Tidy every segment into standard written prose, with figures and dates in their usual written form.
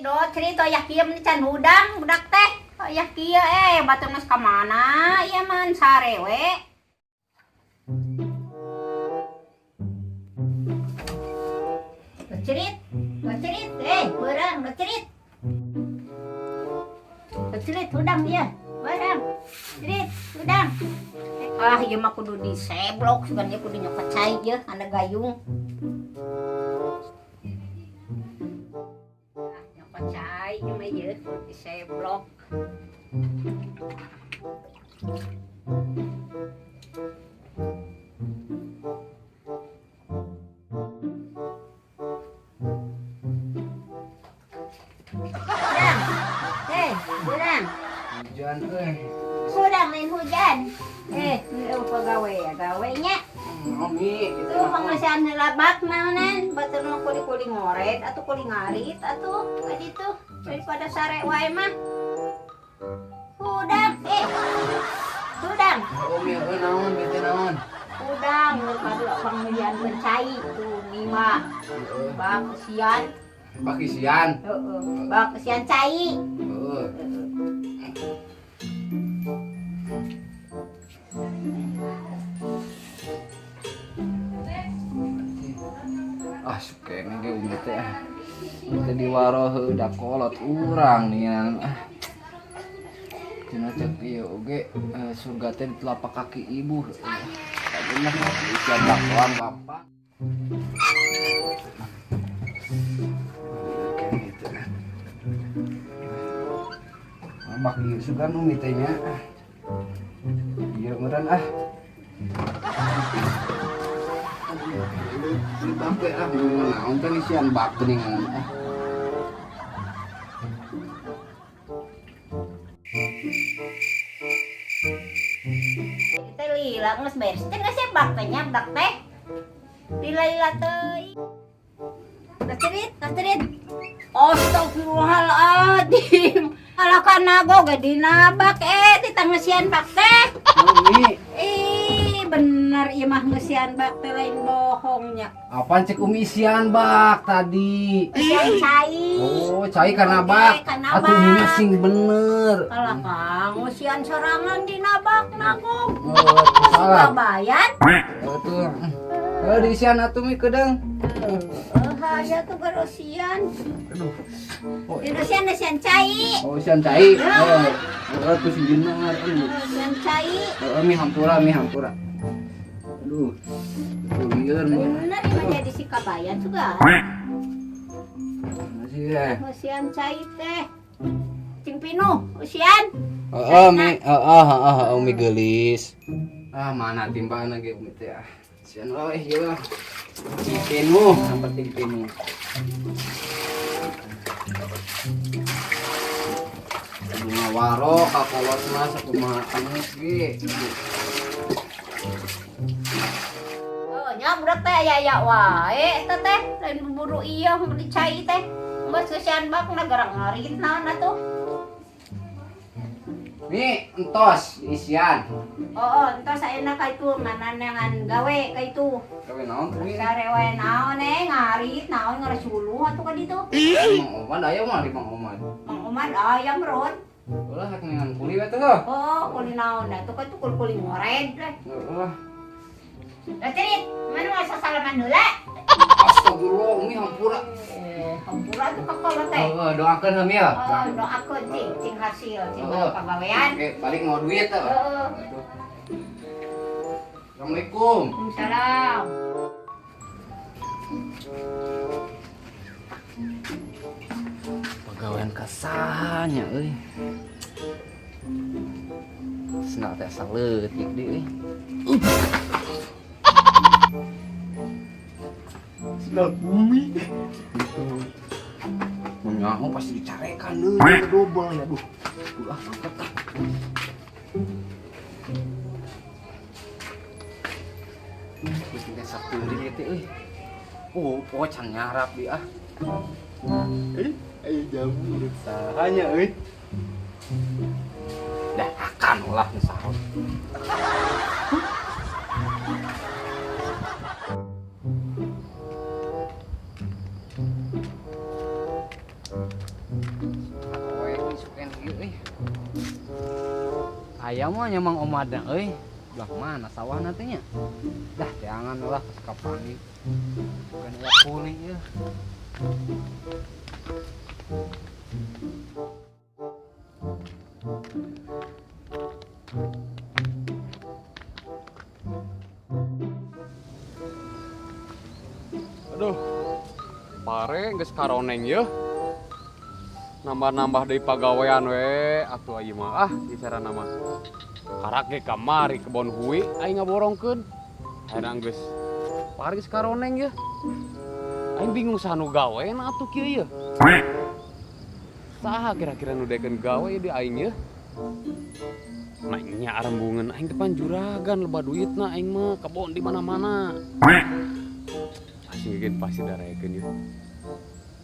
Do cerita aya kieu meni can hudang budak teh. Aya kieu batur geus ka mana ieu mah sare we. Cerit, cerit, beurang, cerit. Cerit hudang ieu, beurang. Cerit, hudang. Ah, ieu mah kudu diseblok, sugan ieu kudu nyokot cai ieu anda gayung. Ah, nyokot cai ieu mah ieu kudu diseblok. Hudang. Hudang. Hujan euy. Hudang lain hujan. Nu pagawe ya gawenya. Umi gitu. Tuh pangasian heula bak naonan, batur mah kuli-kuli ngoret atuh kuli ngarit atuh ka ditu daripada sare wae mah. Hudang, hudang. Umi euy naon bete naon? Hudang nu kadu pangmilihan cai tuh mima. Heeh. Bak kesian. Bak isian. Heeh, bak kesian cai. Heeh. Ah, sukene ge Umi teh. Teh diwaro heuh da kolot urang nian. Ah. Cenah cek ieu oge surga teh di telapak kaki ibu. Tadi mah isian bakwan bapak. Bak ieu sugan Umi teh nya. Ieu meureun ah. Di bak ah naon teh isian bak geuningan ah. Teh lila geus beres teh geus bak teh nya budak teh. Lila-lila teuing. Geus cerit, geus cerit. Astagfirullahaladzim. Alah kana ge dina bak titah ngeusian bak teh. Umi. Ih, bener ieu mah ngeusian bak teh lain bohongnya. Apaan cek Umi isian bak tadi? Isian cai. Oh, cai karena bak. Karena Atuh Umi bak. sing bener. Alah Kang, ngeusian sorangan dina bak nagong. Oh, salah. Kabayan. Oh, tuh. Oh, diisian atuh Mi kedeung. Haya tuh gerosian. Aduh. Oh, Isian isian cai. oh isian cai. Oh, oh tuh sing bener. Aduh. Isian cai. Oh, Mi hampura, Mi hampura. Aduh. Tuh lieur Mi. Bener ieu mah jadi si kabayan juga. Masih eh. Usian cai teh. Cing pinuh, usian. Heeh, Mi. Heeh, heeh, Umi geulis. Ah, mana timbaan ge Umi teh ah. Sian wae ieu. Cing pinuh, yang penting pinuh. Bunga waro kakolot mah sakumaha geus ge. Oh, nya budak teh aya-aya wae eta teh, lain buburu ieu meuli cai teh. Geus kesian bak na garang ngarit naon atuh. Mi, entos isian. Oh, entos ayeuna ka itu ngananangan gawe ka itu. Gawe naon tuh Mi? Sare wae naon ngarit naon ngarasuluh atuh ka ditu. Mang Oman aya mah di Mang Oman. Mang Oman aya meron. Ulah hak dengan kuli we tuh. Oh, kuli naon atuh ka itu kuli ngored we. Heeh. Lah cerit, mana masa salaman heula? Astagfirullah, Umi hampura. Hampura tuh kakolot teh. Heeh, doakeun heuh Mil. Oh, doakeun cing, cing hasil, cing Heeh. pagawean. Oke, balik mau duit tuh. Heeh. Assalamualaikum. Waalaikumsalam. Pagawean kasanya euy. Senang teh asa leutik deui euy. Senang bumi. Gitu. Menyaho pasti dicarekan deui dobel ya aduh. Ulah angkat ah. Geus teh sapeuri teh euy. Oh, pocan nyarap di ah. Ayo jamu urut sahanya euy. Dah akan ulah nu sahur. ieu euy. Aya mah nya Mang Omadna euy. Belah mana sawahna teh nya? Dah teangan lah kapangi. Bukan aya kuli ieu. Aduh, pare geus karoneng yeuh. Nambah-nambah deui pagawean we atuh ieu mah ah bicarana mah. Karak ge kamari kebon hui aing ngaborongkeun. Hayang geus pare geus karoneng yeuh. Aing bingung saha nu gawean atuh kieu yeuh. Saha kira-kira nu dekeun gawe di aing yeuh? Nanya arembungan aing depan juragan loba duitna aing mah kebon di mana-mana. Asing pasti daraekeun yeuh.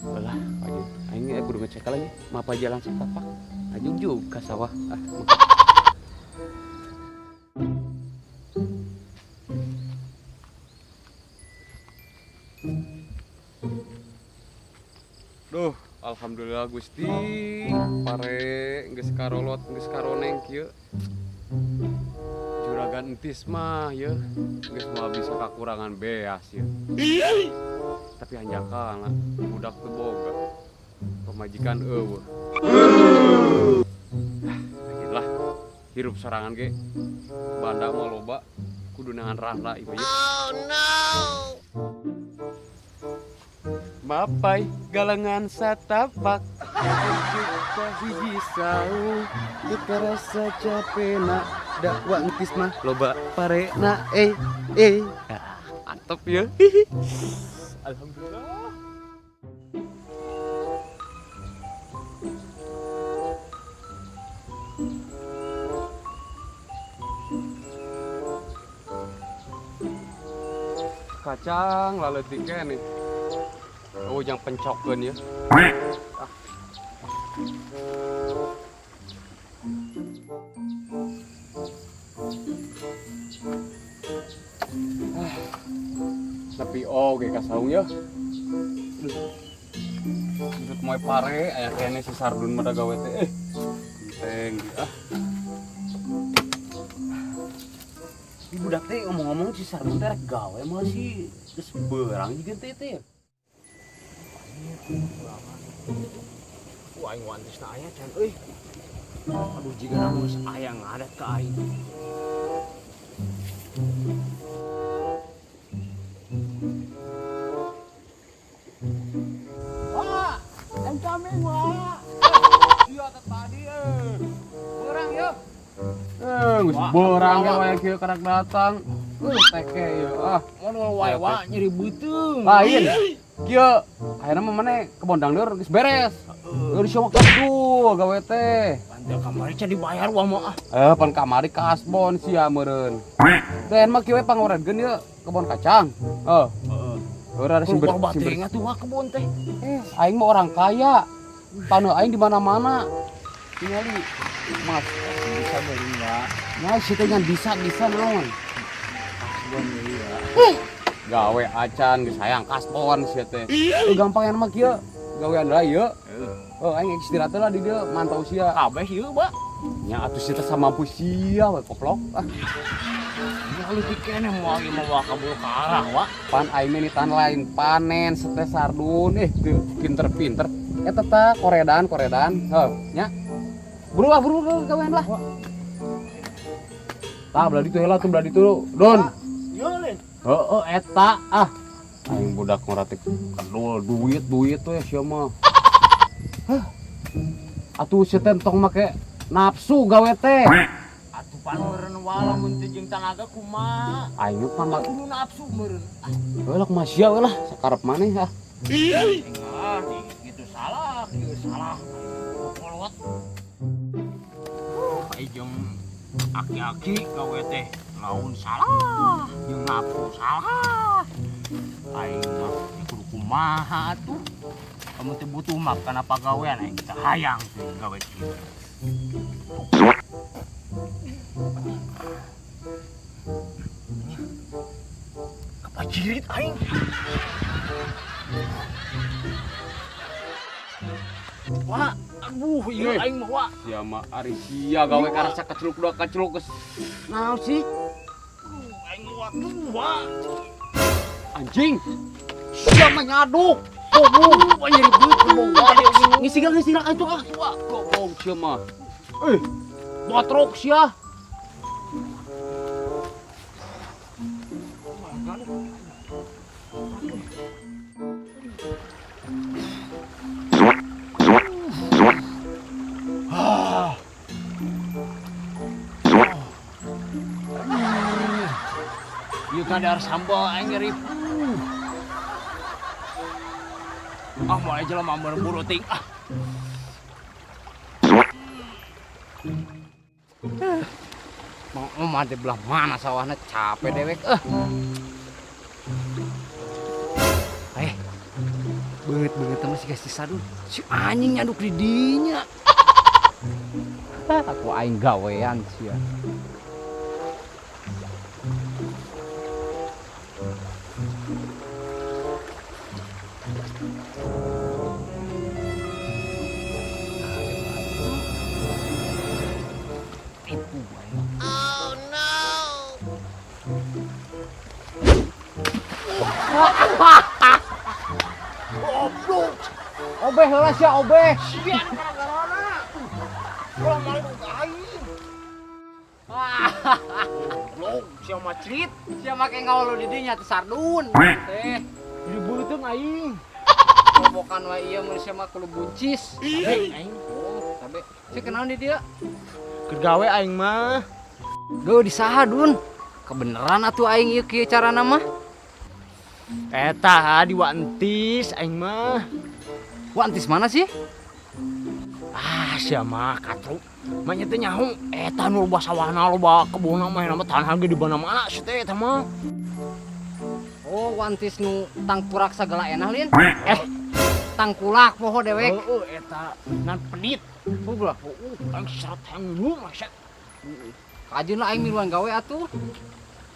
Lah, pagi aing kudu ngecek lagi mapa jalan setapak. Ajuk ka sawah. Ah. Duh, alhamdulillah Gusti, pare geus karolot, geus karoneng kieu. Juragan entis mah yeuh, geus moal bisa kakurangan beas yeuh. Tapi hanjakal budak teu boga. Pamajikan eueuh. Ah, lah hirup sorangan ge. Banda mah loba, kudu nangan randa ieu. Oh no. Mapai galengan satapak juga hiji saung rasa capena dakwa entis mah loba parena ah, mantep ya. Alhamdulillah. Kacang laleutik nih. Oh, yang pencokeun ya. Ah. Ah. Tapi oge ka saung ya. Menurut moe pare aya kene si Sardun mah gawe teh. Enteng ah. Ibu budak teh ngomong-ngomong si Sardun teh rek gawe mah si geus beurang jiga teh teh. Wah, aing wantisna aya can euy. Aduh jiga namun geus aya ngadat ka aing. Wah, incoming wah. Sia teh tadi euy. Beurang yeuh. Geus beurang ge wae kieu karak datang. Teke ieu ah. Mun wae wa nyeri beuteung. Lain. Kieu ayeuna mah maneh kebon dangdeur geus beres. Heuh di sieu gaduh gawe teh. Pantel kamari can dibayar wah mah ah. Pan kamari kasbon sia meureun. Teh mah kieu we pangoredkeun ieu kebon kacang. Heuh. Heeh. Ada sumber sumber atuh wah kebon teh. Aing mah orang kaya. Tanah aing di mana-mana. Tingali mas bisa beli ya. Nah, situ ngan bisa naon. Kasbon deui ya. Gawe acan geus hayang kasbon sia teh. Gampang yang mah kieu. Gawean lah ieu. Heuh aing istirahat lah di dieu mantau sia. Kabeh ieu, Pak. Nya atuh sia teh samampu sia we koplok. Ah. Nya leutik keneh moal ieu mah kabul ka arah, Wak. Pan aing mah nitan lain panen sete sardun teu pinter-pinter. Eta tah koredan. Heuh nya. Buru ah buru gawean lah. Tah belah ditu heula tuh belah ditu, Don. Ieu lain. Heeh eta ah. Aing budak ngorati kedul duit we sia mah. Hah. Atuh sia teh tong make nafsu gawe teh. Atuh pan meureun wala mun teu jeung tanaga kumaha. Aing pan mah kudu nafsu meureun. Heuh lah kumaha sia we lah sakarep maneh ah. Ah, gitu salah, kieu salah. Kolot. Ai jeung aki-aki gawe teh laun salah, jeung nafsu salah. Aing mah kudu kumaha atuh. Kamu teh butuh mah kana pagawean aing teh hayang teh gawe kieu. Kapajirit aing. Wah, Aduh, ieu Eh. aing mah wa. Sia mah ari sia gawe karasa kaceluk dua kaceluk geus. Naon sih? Aduh, aing mah wa tuh wa. Anjing. Sia mah nyaduk. Goblok, anjing ribut goblok. Ngisi atuh ah. Wah, goblok sia mah. Eh, batrok sia. Ieu kadar sambal aing nyeri. Ah, moal jelema berburu ting ah. Mau mah di belah mana sawahna capek dewek eh. Eh. Beungeut-beungeut teh masih si Sadun. Si anjing nyaduk di dinya. Aku aing gawean sia. Tipu aing. Goblok. Obeh heula sia obeh. Sia nu gara-garana. Ulah mah ka aing. Goblok, sia mah cerit. Sia make ngawalu di dinya teh Sardun. Teh. Di beuteung aing. Kobokan wae ieu mun sia mah kudu buncis. Aing aing. Oh, tabe. Sia kenaon di dieu? Keur gawe aing mah. Duh, di saha Dun? Kebeneran atuh aing ieu kieu carana mah. Eta di Wantis aing mah. Wantis mana sih? Ah, sia mah katruk. Manya teh nyaho eta nu loba sawahna loba kebunna mah nama tanah ge di mana-mana sia teh eta mah. Oh, Wantis nu tangkurak sagala enah lin. Eh, tangkulak poho dewek. Heeh, eta nan pedit. Ulah, Heeh, aing syarat hayang minum mah sia. Kajeun lah aing miluan gawe atuh.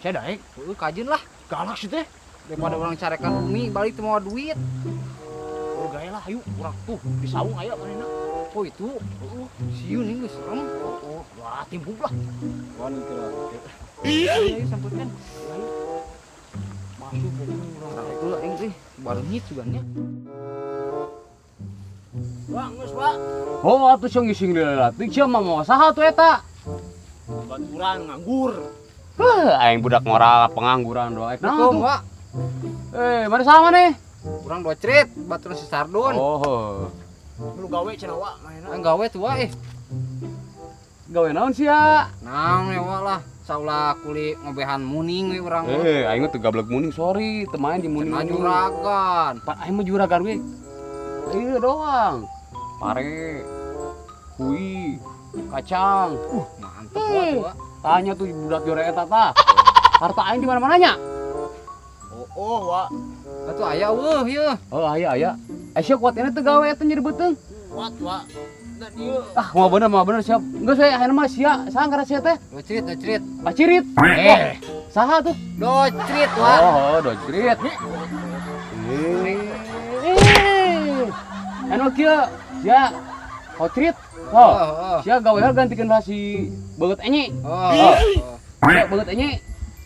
Sia daek Heeh, kajeun lah. Galak sih teh. Daripada urang carekan umi balik teu mawa duit. Oh, gae lah ayo urang tuh di saung aya manehna. Oh itu, Heeh. sieun ieu geus serem. Oh, wah timbuk lah. Wani teh. Ayo sampurkeun. Ayo. Masuk pokoknya urang. Itu aing euy, bareungit sugannya. Wah, geus, Pak. Oh, atuh sia ngising leutik sia mah mau saha tuh eta? Baturan nganggur. Heuh, aing budak ngoral pengangguran doa. Nah, Assalamualaikum, tuh. Pak. Eh, mana sama nih? Urang docrit, baturan si Sardun. Oh, Lu gawe cenah wa manehna. Aing gawe tuh eh. Gawe naon sia? Naon we lah, saulah kuli ngobehan muning we urang mah. Eh, aing mah teu gablek muning, sorry, teu main di muning. Cenah juragan. Pak aing mah juragan we. Ieu doang. Pare, hui, kacang. Mantep wa tuh. Wa. Tanya tuh budak jore eta tah. Harta aing di mana-mananya? Oh, oh, wa. Atuh aya eueuh ieu. Oh, aya aya. Eh, sia kuat ini teu gawe eta nyeri beuteung. Kuat, wa. Da dieu. Ah, mau bener siap. Enggak saya akhirnya mah sia, saha ngaran sia teh? Docrit, docrit. Pacirit. Eh, Saha tuh? Docrit wa. Oh, docrit. Eh. Anu kieu, sia hotrit. Oh. Oh, Sia gawe heula gantikeun lah si beungeut enyi. oh. Oh. Sia beungeut enyi.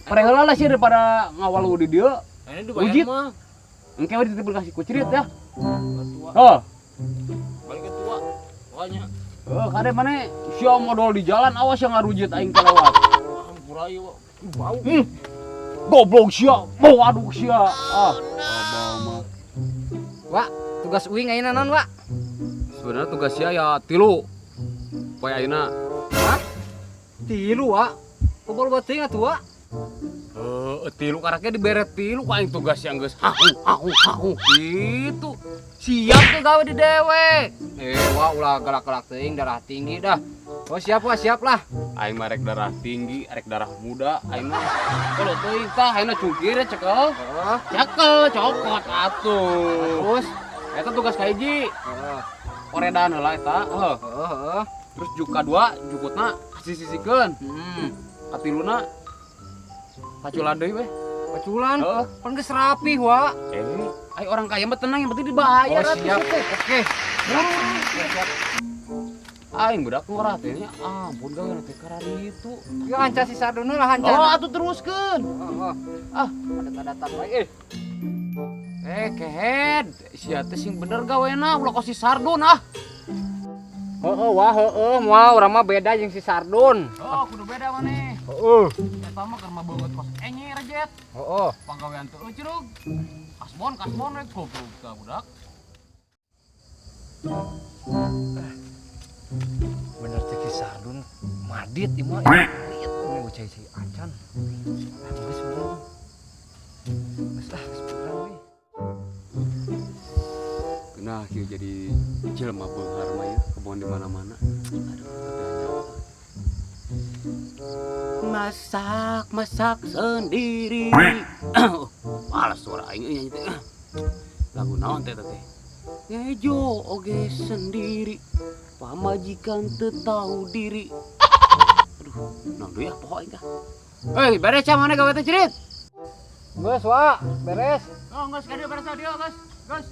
Pare heula lah sia daripada ngawalu di dieu. ini dibayar Wujud. mah. Engke we dititipkeun ka si kucrit ya. Tua. Oh. Balik ke tua. Pokoknya Oh, kade mana sia modal di jalan awas yang ngarujit aing kelewat. hampura ieu, wa. Ih, bau. Goblok sia, mau aduk sia. Ah, abah mah. Wa, tugas uing ayeuna naon, Wa? Sebenarnya tugas sia ya tilu. Poe ayeuna. Hah? Tilu, Wa. Kobol teuing atuh, Wa. Heeh, tilu karaknya dibere tilu ku aing tugas yang geus hahu hahu hahu gitu. Siap tuh gawe di dewek. Eh, Wa ulah galak-galak teuing darah tinggi dah. Oh, siap, Wa, siap lah. Aing mah rek darah tinggi, rek darah muda, aing mah kalau teuing tah ayeuna cungkir ya cekel. Heeh. Cekel copot atuh. Terus, Eta tugas ka hiji, heeh, koredan heula eta. Heuh. heeh, heeh. Terus juk kadua jukutna sisi-sisikeun. Katiluna paculan deui weh. Paculan. Heeh. Pan geus rapi, Wa. Eh, ai orang kaya mah tenang yang penting dibayar. Oh, atuh. siap. Oke. Siap, siap. Aing budak ngorah teh nya ampun gawe teh karari itu. Ieu hanca si Sardun lah hanca. Oh atuh teruskeun. Heeh. Ah, ada datang wae. Eh kehed, sia teh sing bener gawena ulah kos si Sardun ah. Heeh wah heeh moal urang mah beda jeung si Sardun. Oh, kudu beda maneh. Heeh. Eta mah keur mah beungeut kos enye rejet. Heeh. Pagawean teu eucrug. Kasbon kasbon we goblok ka budak. Bener cek si Sardun madit ieu mah. Madit ini cai-cai acan. Ah geus urang. Geus ah geus urang we. Nah, kieu jadi jelema beunghar mah ieu kebon di mana-mana. Aduh, tapi hanya masak masak sendiri. Malas suara aing euy nyanyi teh. Lagu naon teh teh? Ngejo oge sendiri. Pamajikan teu tahu diri. Aduh, naon deui ah poho aing tah. Hei, beres sia maneh gawe teh cerit? Geus wa, beres. Oh, geus ka dieu beres ka dieu, geus. Geus.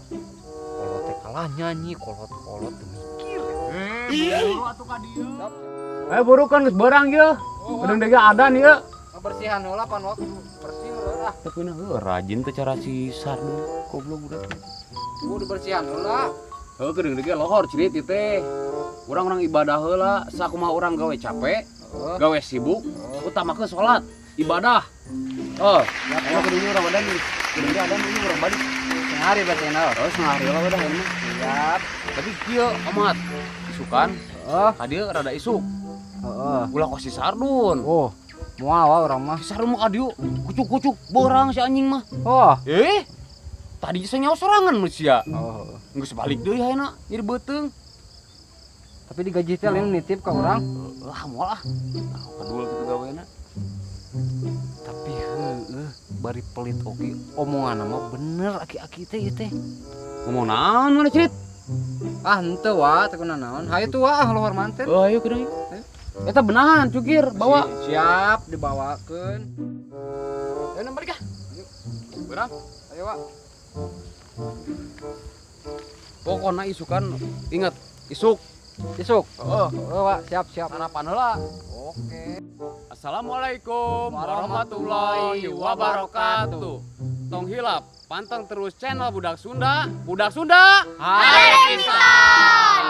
Kolot teh kalah nyanyi, kolot-kolot teu mikir. Eh, buru atuh ka dieu. Eh, buru kan geus beurang ieu. Gedung dega adan ieu. Bersihan heula pan wa kudu bersih heula ah. Tapi nah heuh rajin teh cara si Sardun goblok budak. Kudu bersihan heula. Heuh gedung dega lohor cerit ieu teh. Urang-urang ibadah heula, sakumaha urang gawe capek, gawe sibuk, utamakeun salat, ibadah. Oh, ya gedung urang badan gedung dega adan ieu urang balik. Setengah hari berarti na. Oh, setengah hari lah udah ini mah. Siap. Tapi kieu amat isukan. Heeh. Ka dieu rada isuk. Heeh. Ulah kos si Sardun. Oh, moal wa urang mah. Si Sardun mah ka dieu kucuk-kucuk borang si anjing mah. Oh. Eh, tadi saya nyawa sorangan manusia. Oh. Geus balik deui ayeuna jadi beuteung. Tapi digaji teh lain nitip ka urang. Lah moal ah. Nah, padul kitu gawena. Tapi heueuh bari pelit oge omongan mah bener aki-aki teh ieu teh. Ngomong naon mana cerit? Ah henteu wa teu kunaon. Hayu tuh wa lohor manten. Oh, ayo kudu. Eta benahan cukir bawa. Siap dibawakeun. Ayo balik ah. Ayo. Berang. Ayo wa. Pokona isukan ingat isuk. Isuk. Heeh. Heeh wa, siap siap. Sarapan heula. Oke. Assalamualaikum warahmatullahi wabarakatuh. Tong hilap, panteng terus channel Budak Sunda. Budak Sunda, Hare pisan.